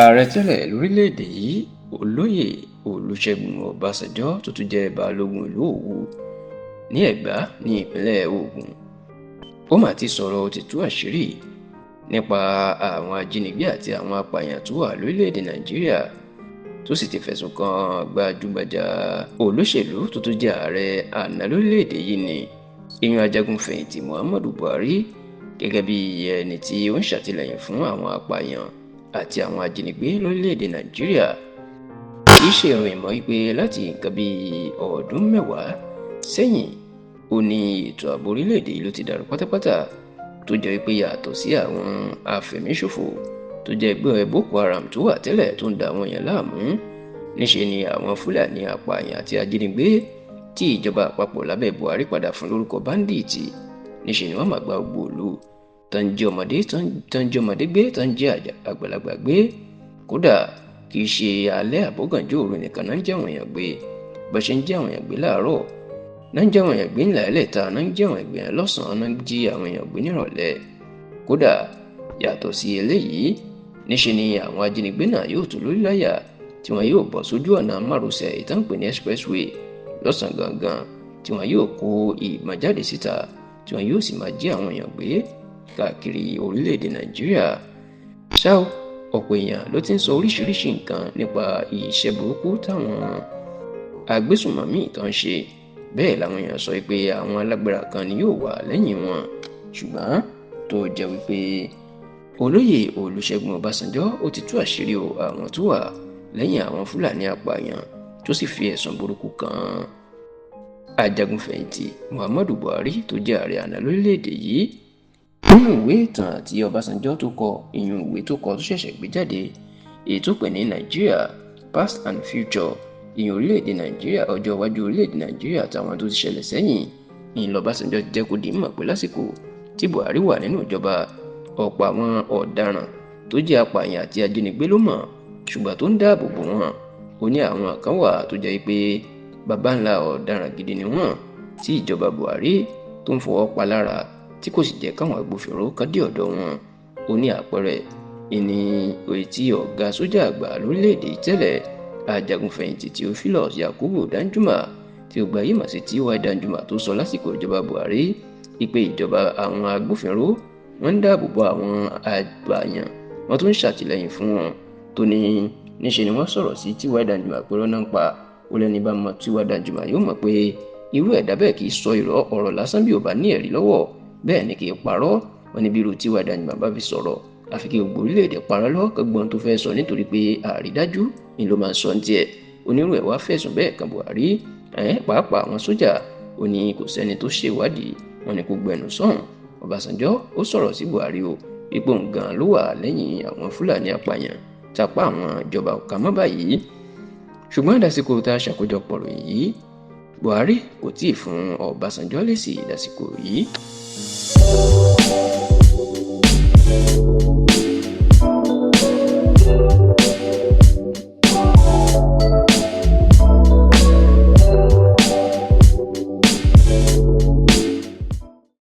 Ààrẹ tẹ́lẹ̀ lórílẹ̀‐èdè yìí, Olóyè Olùṣègùn Ọbásanjọ́, tó tún jẹ́ Balógun ìlú Òwu ní Ẹ̀gbá ní ìpínlẹ̀ Ògùn, ó mà ti sọ̀rọ̀, ó ti tú àṣírí nípa àwọn ajínigbé àti àwọn apààyàn tó wà lórílẹ̀‐èdè Nàìjíríà, tó sì ti fẹ̀sùn kan gbajúgbajà olóṣèlú tó tún jẹ́ ààrẹ àná lórílẹ̀‐èdè yìí ní ìyún ajagun-fẹ̀yìntì Muhammadu Buhari gẹ́gẹ́ bí ẹni tí ó ń ṣàtìlẹ́yìn fún àwọn apààyàn àti àwọn ajínigbé lórílẹ̀‐èdè Nàìjíríà. Kì í ṣe ìròyìn mọ́ wípé láti nǹkan bíi ọdún 10 sẹ́yìn, ó ní ètò ààbò orílẹ̀‐èdè yìí ló ti dàrú pátápátá, tó jẹ́ wípé yàtọ̀ sí àwọn afẹ̀míṣòfò tó jẹ́ ẹgbẹ́ Boko Haram tó wà tẹ́lẹ̀ tó ń da àwọn èèyàn láàmú, níṣe ni àwọn Fúlàní apààyàn àti ajínigbé tí ìjọba àpapọ̀ lábẹ́ Buhari padà fún lórúkọ báńdíìtì, níṣe ni wọ́n máa gba gbogbo ìlú tó ń jẹ́ ọmọdé, tó ń jẹ́ ọmọdé gbé, tó ń jẹ́ àgbàlagbà gbé. Kódà kì í ṣe alẹ́ àbọ̀gànjọ́ òru nìkan náà ń jẹ́ àwọn èèyàn gbé. Bó ṣe ń jẹ́ àwọn èèyàn gbé láàárọ̀ náà ń jẹ́ àwọn èèyàn gbé ńlá ẹlẹ́ta, náà ń jẹ́ àwọn èèyàn gbé lọ́sàn-án, náà ń jí àwọn èèyàn gbé nírọ̀lẹ́. Kódà yàtọ̀ sí eléyìí, níṣe ni àwọn ajínigbé náà yóò tún lórí láyà tí wọn yóò bọ̀ sójú ọ̀nà márosẹ̀ ìtàn pè ní expressway lọ́sàn-án gangan, tí wọn yóò kó ìbọn jáde síta, tí wọn yóò sì máa jí àwọn èèyàn gbé káàkiri orílẹ̀-èdè Nàìjíríà. Ṣá o, ọ̀pọ̀ èèyàn ló ti ń sọ oríṣiríṣi nǹkan nípa iṣẹ́ burúkú táwọn agbésùnmọ̀mí kan ṣe. Bẹ́ẹ̀ làwọn èèyàn sọ pé àwọn alágbára kan ni yóò wà lẹ́yìn wọn, ṣùgbọ́n tó jẹ́ wípé Olóyè Olùṣègùn Ọbásanjọ́ ó ti tú àṣírí o àwọn tó wà lẹ́yìn àwọn Fúlàní apààyàn, tó sì fi ẹ̀sùn burúkú kan ajagunfẹ̀yìntì Muhammadu Buhari tó jẹ́ ààrẹ àná lórílẹ̀‐èdè yìí. Nínú ìwé ìtàn tí Ọbásanjọ́ tó kọ, ìyún ìwé tó kọ tó ṣẹ̀ṣẹ̀ gbé jáde, èyí tó pè ní Nigeria Past and Future, ìyún orílẹ̀-èdè Nàìjíríà, ọjọ́ iwájú orílẹ̀-èdè Nàìjíríà àtàwọn tó ti ṣẹlẹ̀ sẹ́yìn, ìyìn lọ́básanjọ́ jẹ́ kó di mọ̀ pé lásìkò tí Buhari wà nínú ìjọba, ọ̀pọ̀ àwọn ọ̀daràn tó jẹ́ apààyàn àti ajínigbé ló mọ̀, ṣùgbọ́n tó ń dáàbò bò wọ́n. Ó ní àwọn kan wà tó jẹ́ pé baba ńlá ọ̀daràn gidi ni wọ́n, tí ìjọba Buhari tó ń fọwọ́ pa lára, tí kò sì jẹ́ káwọn agbófinró kan dé ọ̀dọ̀ wọn. Ó ní àpẹẹrẹ ìní etí ọ̀gá sójà àgbà lórílẹ̀‐èdè tẹ́lẹ̀, ajagunfẹ̀yìntì Theophilus Yakubu Danjuma, tí ó gbayé mà sí T.Y. Danjuma, tó sọ lásìkò ìjọba Buhari ìpè ìjọba àwọn agbófinró wọ́n ń dáàbò bo àwọn apààyàn, wọ́n tún ń ṣàtìlẹ́yìn fún wọn. Tó ní níṣe ni wọ́n sọ̀rọ̀ sí T.Y. Danjuma pé rọ́nà ń pa. Ó lẹ́ni bá mọ T.Y. Danjuma yóò mọ̀ pé irú ẹ̀dá bẹ́ẹ̀ kì í sọ irọ́ ọ̀rọ̀ lásán bí ò bá ní ẹ̀rí lọ́wọ́, bẹ́ẹ̀ ni kì í parọ́. Wọn ní bí irú T.Y. Danjuma bá fi sọ̀rọ̀, àfi kí gbogbo orílẹ̀-èdè parọ́ lọ́kọ̀gbọ́n tó fẹ́ sọ, nítorí pé àrídájú ni ló máa ń sọ ní tiẹ̀. Onírú ẹ̀ wá fẹ̀sùn bẹ́ẹ̀ kan Buhari, pàápàá àwọn sójà. Ó ní kò sẹ́ni tó ṣèwádìí wọn ni kò gbẹnu sọ̀hún. Ọbásanjọ́ ó sọ̀rọ̀ sí Buhari o, ipò ǹgàn ló wà lẹ́yìn àwọn Fúlàní apààyàn tapá àwọn ìjọba ọ̀ka mọ́ báyìí. Ṣùgbọ́n dásìkò tá a ṣàkójọpọ̀ ròyìn yìí, Buhari kò tíì fún Ọbásanjọ́ lésì dásìkò yìí.